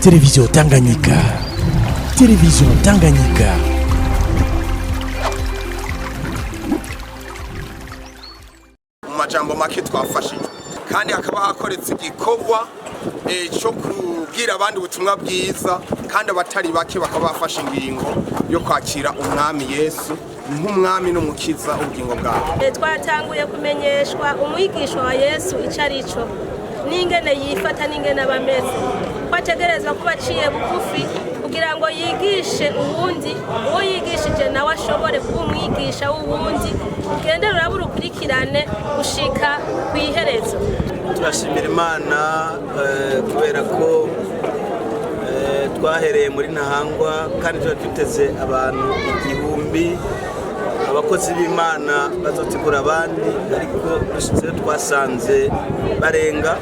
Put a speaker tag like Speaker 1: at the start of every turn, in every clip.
Speaker 1: Televiziyo Tanganyika. Televiziyo Tanganyika.
Speaker 2: Mu majambo make, twafashijwe kandi hakaba hakoretse igikorwa cyo kubwira abandi ubutumwa bwiza, kandi abatari bake bakaba bafashe ingingo yo kwakira Umwami Yesu nk'Umwami n'Umukiza ubugingo bwabo.
Speaker 3: Twatanguye kumenyeshwa umwigisha wa Yesu icyo ari cyo, n'ingene yifata, n'ingene aba ameze, ko ategerezwa kuba aciye bugufi kugira ngo yigishe uwundi, uwo yigishije nawe ashobore kuba umwigisha w'uwundi, ugende ruraba urukurikirane gushika ku iherezo.
Speaker 4: Turashimira Imana kubera ko twahereye muri Ntahangwa kandi tuba duteze abantu 1000, abakozi b'Imana bazotegura abandi, ariko dushitseyo twasanze barenga.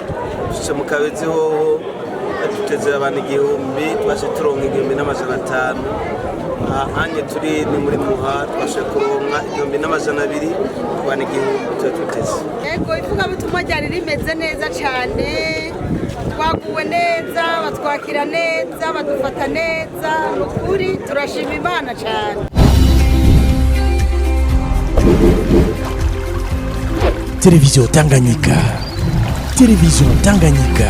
Speaker 4: Dushitse mu Kabezi hoho duteze abantu 1000, twashe turonka 1500. Ahanye turi ni muri Muha, twashe kuronka 1200 ku bantu 1000 tuba tuteze.
Speaker 5: Yego, ivugabutumwa ryari rimeze neza cyane, twaguwe neza, batwakira neza, badufata neza, ni ukuri turashima Imana cyane.
Speaker 1: Televiziyo Tanganyika. Televiziyo Tanganyika.